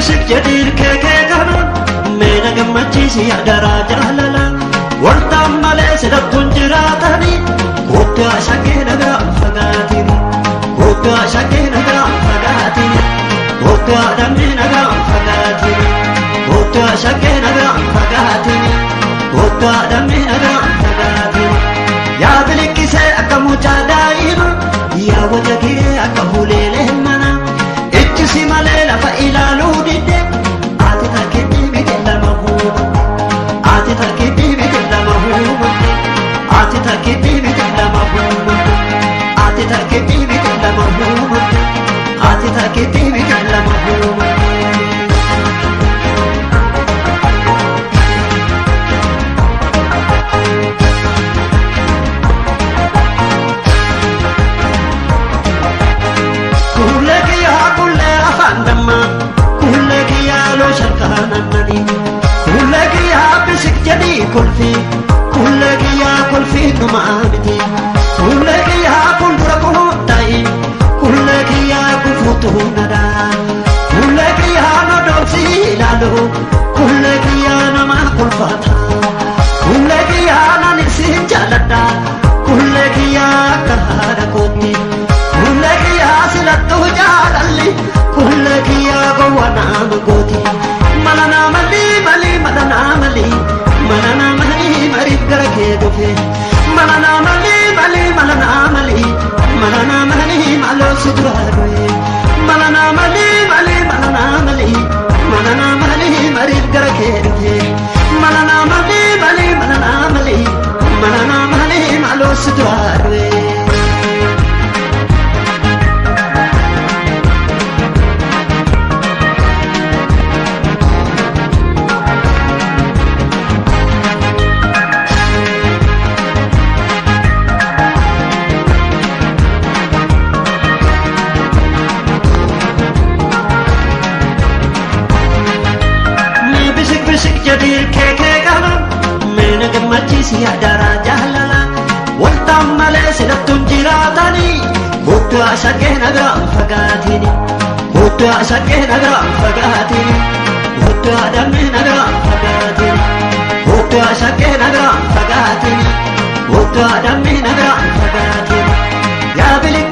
Bisik jedhiir keekee kana meena gammachiisi adaraa jaalala Wantaan malee sidattuun jiraatanii kottaa shakkee nagaa fagaatini kottaa shakkee nagaa fagaatini kottaa dammi nagaa fagaatini kottaa shakkee nagaa fagaatini kottaa dammi nagaa fagaatini Yaa bilikkisee akka mucaa daa'ima yaa wajjagee akka huleelee mana ijjisi malee lafa ilaaluu didde ati takkitti miti lama huuma ati takkitti miti lama huuma ati takkitti miti lama huuma ati takkitti miti lama huuma ati takkitti miti lama huuma. Kuulee kiyyaa kuulee afaan dammaa kuulee kiyyaa loo sharkaan annanii kuulee kiyyaa bisik jedhii kolfii kuulee kiyyaa kolfii dhumaa miti kuulee kiyyaa fuuldura koo ta'i kuulee kiyyaa gufuutu nadaa kuulee kiyyaa nodoomsii ilaalu kuulee kiyyaa nama kolfaata kuulee kiyyaa nani siin jaaladha kuulee kiyyaa akka haadha kootti. Kuulee kiyyaa silattuu jaalalli kuulee kiyyaa gowwa nama gooti. Mala naa malii malii mala naa malii mala naa malii mariif gara kee dhufe. Mala naa malii malii mala naa malii mala naa malii maaloo si duraa du'e. Mala naa malii malii mala naa malii mala naa malii mariif gara kee dhufe. Mala naa malii malii mala naa malii mala naa malii maaloo si duraa du'e. Bisik bisik jedhiir keekee qaba meena gammachiisi adaraa jaalala Wantaan malee sidattuun jiraatanii kottaa shakkee nagaa fagaatini kottaa shakkee nagaa fagaatini kottaa dammi nagaa fagaatini kottaa shakkee nagaa fagaatini kottaa dammi nagaa fagaatini Yaa bilikisee.